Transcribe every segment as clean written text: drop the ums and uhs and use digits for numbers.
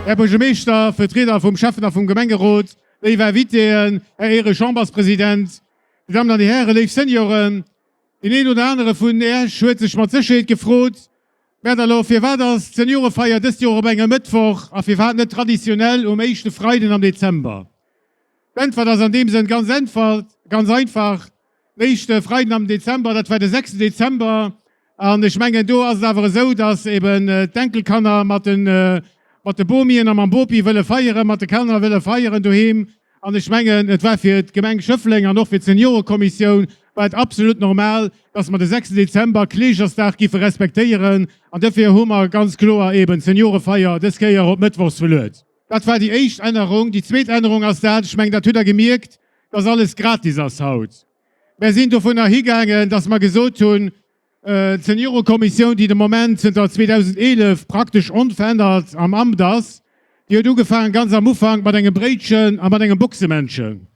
Här Buergermeeschter, Vertrieder vum Schäffen a vum Gemengerot, léif Invitéen, Här Ehre-Chamberspresident, Dir Dammen an Dir Hären, léif Senioren, deen een oder anere vun Äech huet sech mat Sécherheet gefrot, Mä da lo, firwat ass d'Seniorefeier dëst Joer op engem Mëttwoch a firwat net traditionell um éischte Freiden am Dezember? D'Äntwert ass an deem Sënn ganz ganz einfach, Den éischte Freiden am Dezember, dat war de sechsten Dezember. An ech mengen, do ass et awer esou, dass eben d'Enkelkanner mat de, mat de Bomien a mam Bopi wëlle feieren, mat de Kanner wëlle feieren doheem. An ech mengen, et war fir d'Gemeng Schëffleng an och fir d'Seniorekommissioun war et absolut normal, dass mer de sechsten Dezember, Kleeschersdag, giffe respektéieren. An dofir hu mer ganz kloer eben d'Seniorefeier dës Kéier op mëttwochs verluet. Dat war déi éischt Ännerung. Déi zweet Ännerung ass dat, ech mengen, dat hutt Der gemierkt, dass alles gratis ass haut. Mär sinn dovunner higaangen, dass mer gesot hunn, d'Seniorekommissioun, déi de Moment zënter 2011 praktesch onverännert am Amt ass, déi huet ugefaangen ganz am Ufank mat engem Bréitchen a mat engem Boxemännchen.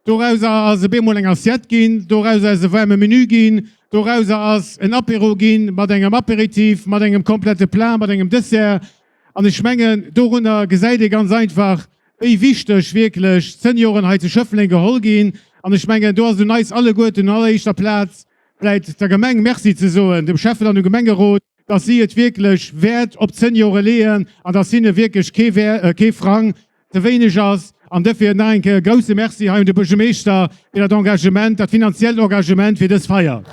Dorauser ass e bemol eng Assiette ginn, dorauser ass e waarme Menü ginn, dorauser ass en Apéro ginn mat engem Apéritif, mat engem komplette Plat, mat engem Dessert. An ech mengen, dorunner gesäit ee ganz einfach, wéi wichteg wierklech d'Senioren hei zu Schëffleng geholl ginn. An ech mengen, do ass et un eis alleguerten un alleréischter Plaz vläit der Gemeng Merci ze soen, dem Schäffen an dem Gemengerot, dass si et wierklech Wäert op d'Seniore leeën an dass hinne wierklech kee Frang ze wéineg ass. An dofir nach eng Kéier e grouse Merci hei un de Buergermeeschter fir dat Engagement, dat finanziellt Engagement fir dës Feier.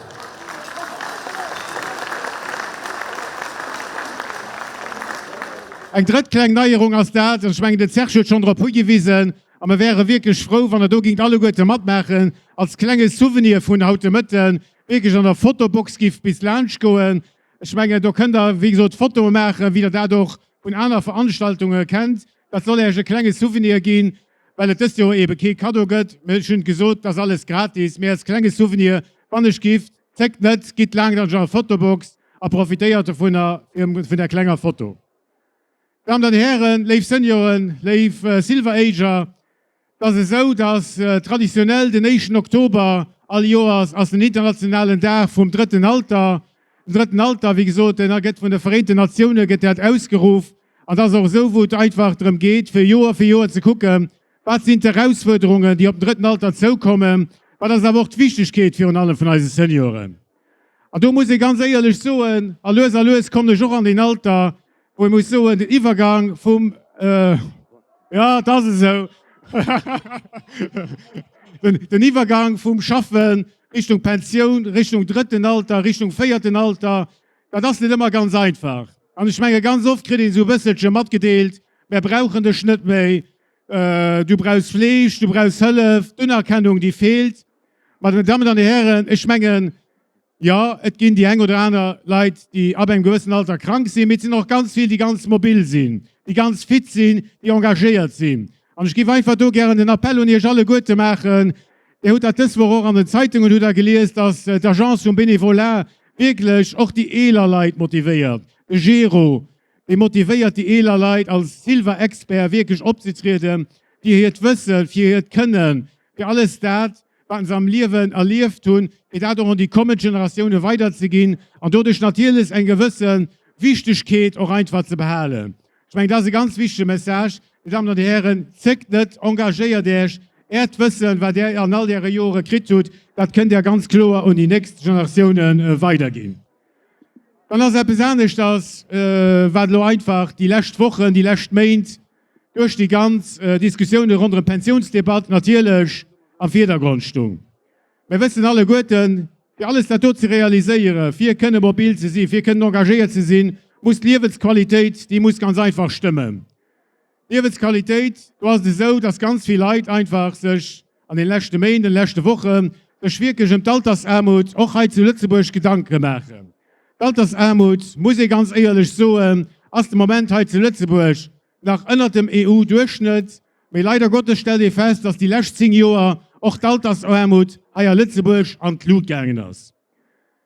Eng drëtt kleng Neierung ass dat, an ech mengen, den Serge huet schonn drop higewisen, a mer wäere wierklech frou, wann Der do géingt alleguerte matmaachen, als klenge Souvenir vun haut de Mëtten, wierklech an der Fotobox giff bis laanscht goen. Ech mengen, do kënnt Der, wéi gesot, Fotoe maachen, wéi Der dat och vun aner Veranstaltunge kennt. Dat soll Äech e klenge Souvenir ginn, well et dëst Joer eebe kee Kaddo gëtt. Mee ech hunn gesot, et ass alles gratis, mee als klenge Souvenir, wann ech gift, zéckt net, gitt laang an d'Jean Fotobox a profitéiert dovunner, vun där klenger Foto. Damen an Hären, léif Senioren, léif Silver Ager, Et ass esou, dass traditionell den éischten Oktober all Joers ass den internationalen Dag vum drëtten Alter. Den drëtten Alter, wéi gesot, deen gëtt vun de Vereenten Natioune gëtt dat ausgeruff. An et ass och esou, wou et einfach drëm geet, fir Joer fir Joer ze kucken, wat sinn d'Erausfuerderungen, déi op den drëtten Alter zoukommen, wat ass awer och d'Wichtegkeet virun allem vun eise Senioren. An do muss ee ganz éierlech soen, a lues a lues kommen ech och an deen Alter, wou ee muss soen, den Iwwergang vum, jo, et ass esou, den Iwwergang vum Schaffen Richtung Pensioun, Richtung drëtten Alter, Richtung véierten Alter, dat ass net ëmmer ganz einfach. An ech menge ganz oft kritt een esou e bësselche matgedeelt, Mär brauchen dech net méi, du brauchs Fleeg, du brauchs Hëllef, d'Unerkennung, déi feelt. Mä Dir Dammen an Dir Hären, ech mengen, Jo, et ginn déi eng oder aner Leit, déi ab engem gewëssen Alter krank sinn, mee et sinn och ganz vill, déi ganz mobil sinn, déi ganz fit sinn, déi engagéiert sinn. An ech géif einfach do gären den Appell un Iech alleguerte maachen, Dir hutt dat dës Woch och an den Zeitungen hutt Der gelies, dass d'Agence vum Bénévolat wierklech och déi eeler Leit motivéiert, de Gero, dee motivéiert déi eeler Leit als Silver Expert wierklech opzetrieden, fir hiert Wëssen, fir hiert Kënnen, fir alles dat, wat se am Liewen erlieft hunn, fir dat och un déi kommend Generatioune weiderzeginn an doduerch natierlech eng gewësse Wichtegkeet och einfach ze behalen. Ech mengen, dat ass e ganz wichtege Message. Dir Dammen an Dir Hären, zéckt net, engagéiert Iech! Äert Wëssen, wat Där an all Äre Jore kritt hutt, dat kënnt Där ganz kloer un déi nächst Generatioune weiderginn. Dann ass eppes aneschters, wat elo einfach déi lescht Wochen, déi lescht Méint duerch déi ganz Diskussioune ronderëm d'Pensiounsdebatt natierlech am Virdergrond stung. Mir wëssen alleguerten, fir alles dat do ze realiséieren, fir kënne mobil ze sinn, fir kënnen engagéiert ze sinn, muss d'Liewensqualitéit, déi muss ganz einfach stëmmen. D'Liewensqualitéit, do ass et esou, dass ganz vill Leit einfach sech an de leschte Méint, an de leschte Wochen, sech wierklech ëm d'Altersaarmut och hei zu Lëtzebuerg Gedanke maachen. D'Altersaarmut, muss ee ganz éierlech soen, ass de Moment hei zu Lëtzebuerg nach ënnert dem EU-Duerchschnëtt. Mee leider Gottes stellt ee fest, dass déi lescht 10 Joer och d'Altersaarmut hei a Lëtzebuerg an d'Lut gaangen ass.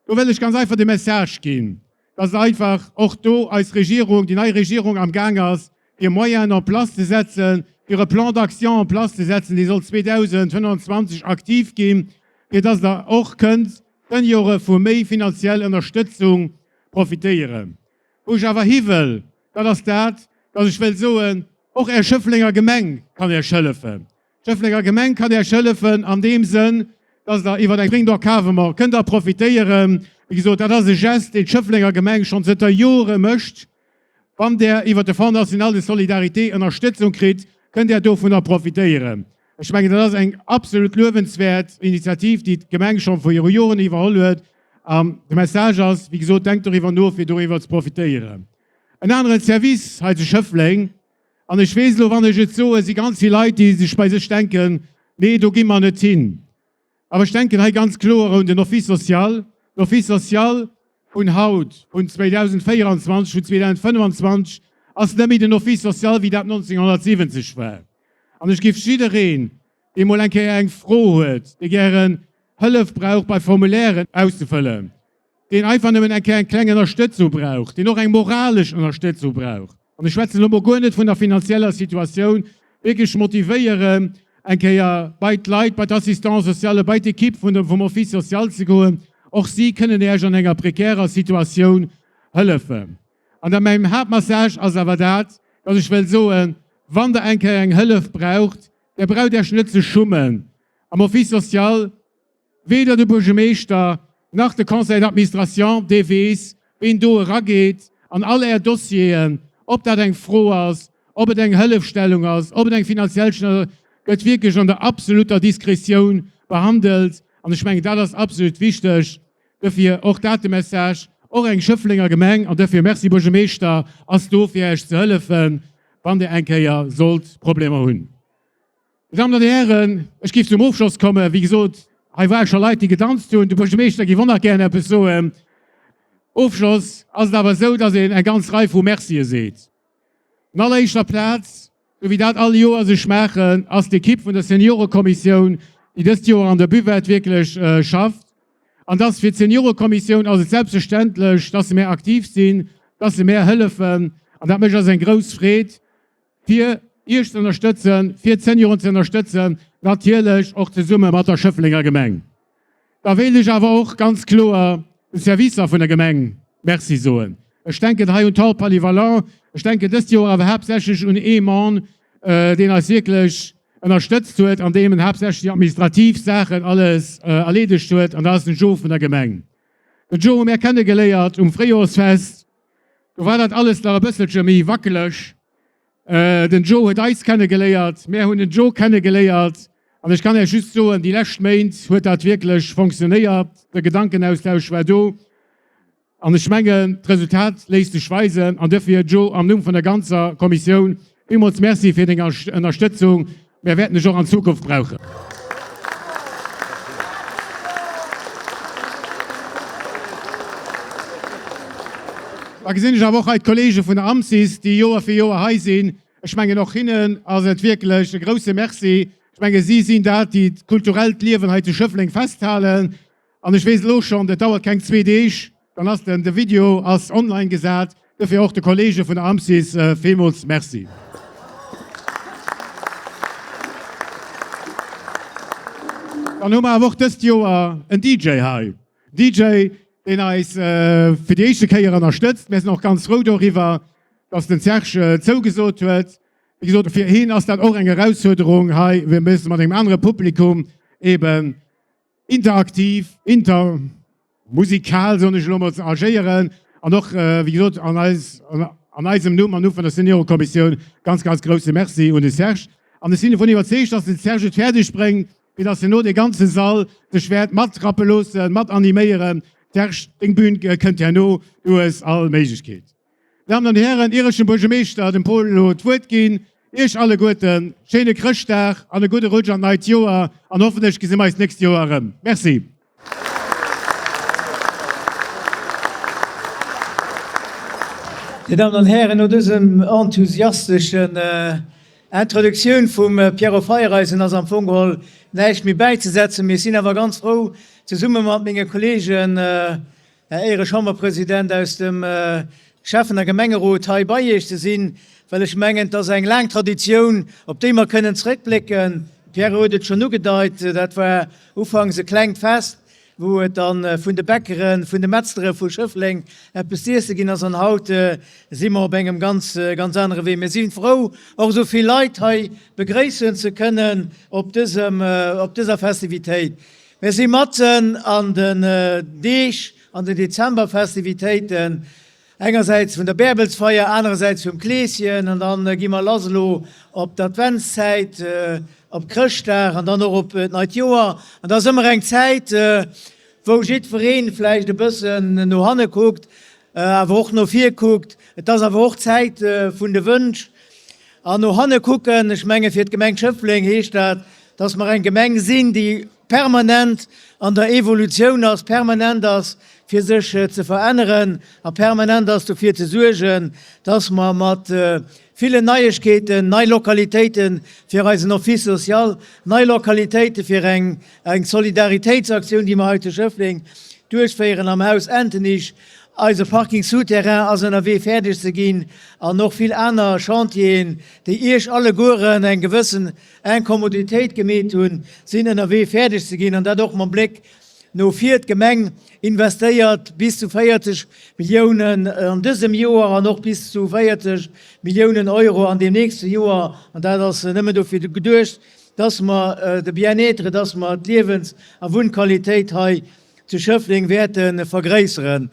Do wëll ech ganz einfach de Message ginn, dass einfach och do eis Regierung, déi nei Regierung am Gaang ass, fir Moyenen en place ze setzen, fir e Plan d'action en place ze setzen, dee soll 2025 aktiv ginn, fir dass Der och kënnt d'Seniore vu méi finanziell Ënnerstëtzung profitéieren. Wou ech awer hi wëll, dat ass dat, dass ech wëll soen. Och Är Schëfflenger Gemeng kann Iech hëllefen. D'Schëfflenger Gemeng kann Iech hëllefen an deem Sënn, dass Der iwwer eng Prime d'encadrement kënnt Der profitéieren. Wéi gesot, dat ass e Geste, deen d'Schëfflenger Gemeng schonn zënter Jore mécht. Wann Der iwwer de Fonds national de solidarité Ënnerstëtzung kritt, kënnt Der dovunner profitéieren. Ech mengen, dat ass eng absolut luewenswäert Initiativ, déi d'Gemeng scho viru Joren iwwerholl huet. An de Message ass, wéi gesot, denkt doriwwer no, fir doriwwer ze profitéieren. En aneren Service hei zu Schëffleng, an ech weess elo, wann ech et soen, si ganz vill Leit, déi sech bei sech denken, Nee, do gi mer net hin. Awer ech denken hei ganz kloer un den Office social. Den Office social vun haut, vun 2024, vun 2025, ass net méi den Office social, wéi dat 1970 war. An ech géif jiddereen, dee mol eng Kéier eng Fro huet, dee gären Hëllef brauch bei Formulairen auszefëllen, deen einfach nëmmen eng Kéier eng kleng Ënnerstëtzung brauch, deen och eng moralesch Ënnerstëtzung brauch, an ech schwätzen elo mol guer net vun der finanzieller Situatioun, wierklech motivéieren, eng Kéier bei d'Leit, bei d'Assistants sociales, bei d'Ekipp vun dem, vum Office social ze goen. Och si kënnen Iech an enger prekärer Situatioun hëllefen. An da mäin Haaptmessage ass awer dat, dass ech wëll soen, Wann Der eng Kéier eng Hëllef braucht, Der braucht Iech net ze schummen. Am Office social Weder de Buergemeeschter nach de Conseil d'administration, dee weess, ween do erageet an all Är Dossieren, ob dat eng Fro ass, ob et eng Hëllefstellung ass, ob et eng finanziell Stellung ass, gëtt wierklech an der absoluter Diskretioun behandelt. An ech mengen, dat ass absolut wichteg. Dofir och dat de Message, och eng Schëfflenger Gemeng, an dofir Merci Buergemeeschter, ass do fir Iech ze hëllefen, wann Dir eng Kéier sollt Problemer hunn. Dir Dammen an Dir Hären, ech géif zum Ofschloss kommen. Wéi gesot, hei ware scho Leit, déi gedanzt hunn. De Buergermeeschter géif och nach gären eppes soen. Ofschloss ass et awer esou, dass een eng ganz Rei vu Mercië seet. Un alleréischter Plaz, esou wéi dat all Joers ech maachen, ass d'Ekipp vun der Seniorekommissioun, déi dëst Joer an der Buvette wierklech schafft. An dass fir d'Seniorekommissioun ass et selbstverständlech, dass se mär aktiv sinn, dass se mär hëllefen. An dat mécht eis eng grouss Freed. fir Iech ze ënnerstëtzen, fir d'Senioren ze ënnerstëtzen, natierlech och zesumme mat der Schëfflenger Gemeng. Da wéilt ech awer och ganz kloer de Servicer vun der Gemeng Merci soen. Ech denken hei un d'Hall polyvalent, ech denken dëst Joer awer haaptsächlech un ee Mann, deen eis wierklech ënnerstëtzt huet, an deem en haaptsächlech déi administrativ Saachen alles erleedegt huet, an dat ass den Joe vun der Gemeng. Den Joe hu mär kennegeléiert um Fréijoersfest. Do war dat alles nach e bësselche méi wackeleg. Den Joe huet eis kennegeléiert, mär hunn den Joe kennegeléiert an ech kann Iech just soen, déi lescht Méint huet dat wierklech fonctionnéiert, de Gedankenaustausch war do an ech mengen, d'Resultat léisst sech weisen. An duerfir, Joe, am Numm vun der ganzer Kommissioun villmools Merci fir deng Ënnerstëtzung. Mär wäerten dech och an Zukunft brauchen. Da gesinn ech awer och hei d'Kollege vun der AMCIS, déi Joer fir Joer hei sinn. Ech mengen, och hinnen ass et wierklech e grouse Merci. Ech menge si sinn dat, déi d'kulturellt Liewen hei zu Schëffleng festhalen. An ech weess elo schonn, dat dauert keng zwee Deeg, dann ass den de Video ass online gesat. Dofir och de Kollege vun der AMCIS villmools Merci. Dann hu mer awer och dëst Joer en DJ hei. DJ, deen eis fir déi éischte Kéier ënnerstëtzt. Mir sinn och ganz frou doriwwer, dass den Serge zougesot huet. Wéi gesot, fir hien ass dat och eng Erausfuerderung hei, fir e bësse mat engem anere Publikum eben interaktiv, inter musikal, soen ech elo mol, ze agéieren an och, wéi gesot, an eis, an eisem Numm, am Numm vun der Seniorekommissioun ganz, ganz grouse Merci un de Serge. An ech sinn dovun iwwerzeegt, dass den Serge et fäerdeg bréngt, fir dass herno dee ganze Sall sech wäert matrappe loossen, mat animéieren. Serge, deng Bühn kënnt herno, du hues all Méiglechkeet. Damen an Hären, ier ech dem Buergermeeschter, dem Paul, elo d'Wuert ginn, Iech alleguerten schéine Chrëschtdag an e gudde Rutsch an d'neit Joer an hoffentlech gesi mer eis d'nächst Joer erëm. Merci. Dir Dammen an Hären, no dësem enthusiasteschen Introduktioun vum Pierrot Feiereisen ass am Fong geholl näischt méi bäizesetzen. Mee ech sinn awer ganz frou, zesumme mat menge Kollegen, Här Éiere-Chamberpresident, aus dem Schäffen a Gemengerot hei bei Iech ze sinn, well ech mengen, et ass eng laang Traditioun, op déi mer kënnen zrëckblécken. De Pierre huet et schonn ugedeit, dat war ufanks e klengt Fest. wou et dann vun de Bäckeren, vun de Metzlere vu Schëffleng eppes z'iesse ginn ass. An haut si mer op engem ganz, ganz anere Wee. Mir si frou, och esou vill Leit hei begréissen ze kënnen op dësem, op dëser Festivitéit. Mir si matzen an den Deeg, an den Dezemberfestivitéiten. Engersäits vun der Bäerbelsfeier, anerersäits vum Kleeschen an dann gi mer lass elo op d'Adventszäit, op Chrëschtdag an dann och op d'neit Joer. An dat ass ëmmer eng Zäit, wou jiddweree vläicht e bëssen no hanne kuckt, awer och no vir kuckt. Et ass awer och d'Zäit vun de Wënsch. An no hanne kucken, ech menge fir d'Gemeng Schëffleng heescht dat, dass mer eng Gemeng sinn, déi permanent an der Evolutioun ass, permanent ass fir sech ze veränneren a permanent ass dofir ze suergen, dass mer mat villen Neiegkeeten, nei Lokalitéite fir eisen Office social, nei Lokalitéite fir eng Solidaritéitsaktioun, déi mer hei zu Schëffleng duerchféieren am Haus Entenich, eise Parking souterrain ass ënnerwee fäerdeg ze ginn an och vill aner Chantieren, déi Iech allegueren eng gewëssen Incommoditéit gemeet hunn, sinn ënnerwee fäerdeg ze ginn, an dat och mam Bléck no vir. D'Gemeng investéiert bis zu 40 Milliounen an dësem Joer an och bis zu 40 Milliounen Euro an deem nächste Joer, an dat ass nëmmen dofir geduecht, dass mer de Bien-être, dass mer d'Liewens a Wunnqualitéit hei zu Schëffleng wäerte vergréisseren.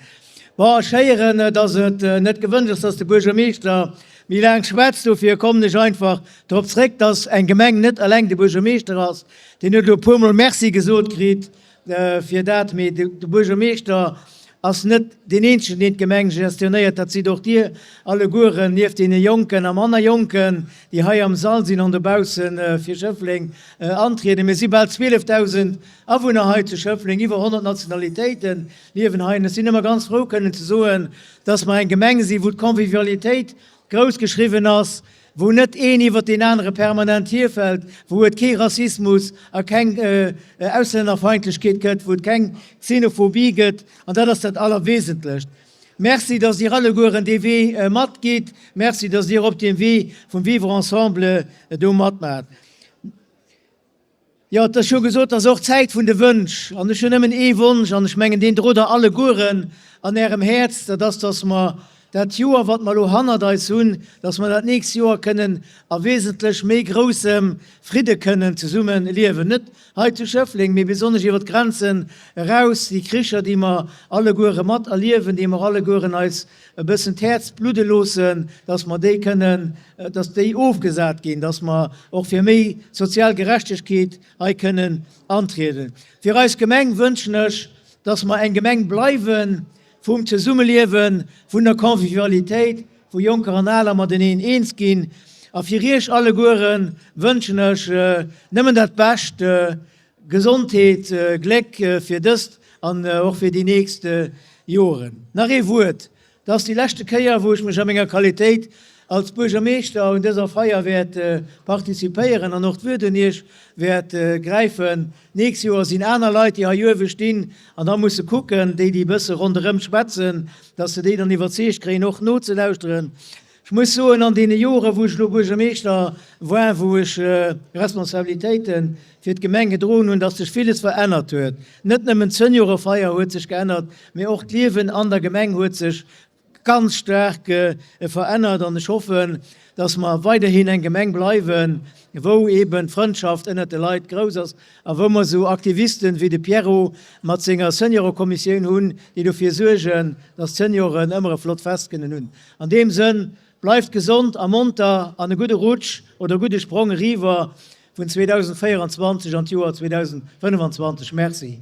Bon, ech héieren, dass et net gewënscht ass, dass de Buergermeeschter méi laang schwätzt. Dofir kommen ech einfach drop zréck, dass eng Gemeng net eleng de Buergermeeschter ass. Deen huet elo e puermol Merci gesot kritt fir dat, mee de Buergermeeschter ass net deen eenzegen, deen d'Gemeng gestionéiert. Dat sidd och Dir allegueren, nieft deene Jonken a manner Jonken, déi hei am Sall sinn an dobausse fir Schëffleng antrieden. Mir si bal 12.000 Awunner hei zu Schëffleng, iwwer 100 Nationalitéite liewen hei an ech sinn ëmmer ganz frou kënnen ze soen, dass mer eng Gemeng sinn, wou d'Convivialitéit grouss geschriwwen ass, wou net een iwwert deen anere permanent hierfält, wou et kee Rassismus a keng Auslännerfeindlechkeet gëtt, wou et keng Xenophobie gëtt an dat ass dat Allerwesentlecht. Merci, dass Dir allegueren dee Wee matgitt. Merci, dass Dir op deem Wee vum Vivre ensemble do matmaacht. Jo, et ass scho gesot, et ass och d'Zäit vun de Wënsch. An ech hunn nëmmen ee Wonsch, an ech mengen, deen drot Der allegueren an Ärem Häerz, dat ass, dass mer dat Joer, wat mer elo hannert eis hunn, dass mer dat nächst Joer kënnen a wesentlech méi groussem Fridde kënnen zesumme liewen. Net hei zu Schëffleng, mee besonnesch iwwer d'Grenzen eraus. Déi Kricher, déi mer alleguere mat erliewen, déi mer allegueren eis e bëssen d'Häerz bludde loossen, dass mer déi kënnen, dass déi ofgesat ginn, dass mer och fir méi sozial Gerechtegkeet hei kënnen antrieden. Fir eis Gemeng wënschen ech, dass mer eng Gemeng bleiwe vum Zesummeliewen, vun der Convivialitéit, wou Jonker an Aler mateneen eens ginn. A fir Iech alleguere wënschen ech nëmmen dat Bescht, Gesondheet, Gléck fir dëst an och fir déi nächst Joren. Nach ee Wuert, Et ass déi leschte Kéier, wou ech mech a menger Qualitéit als Buergermeeschter un dëser Feier wäert participéieren an och d'Wuert un Iech wäert gräifen. D'nächst Joer sinn aner Leit, déi hei uewe stinn an da musse kucken, déi, déi e bësse ronderëm schwätzen, dass se déi dann iwwerzeegt kréien, och nozelauschteren. Ech muss soen, an deene Jore wou ech elo Buergermeeschter war, wou ech Responsabilitéite fir d'Gemeng gedroen hunn, datt sech villes verännert huet. Net nëmmen d'Seniorefeier huet sech geännert, mee och d'Liewen an der Gemeng huet sech ganz staark verännert. An ech hoffen, datt mer weiderhin eng Gemeng bleiwen, wou eeben d'Frëndschaft ënnert de Leit grouss ass a wou mer esou Aktivisten wéi de Pierrot mat senger Seniorekommissioun hunn, déi dofir suergen, datt d'Senioren ëmmer e flott Fest kënnen hunn. An deem Sënn, bleift gesond a monter an e gudde Rutsch oder gudde Sprong eriwwer vun 2024 an d'Joer 2025. Merci.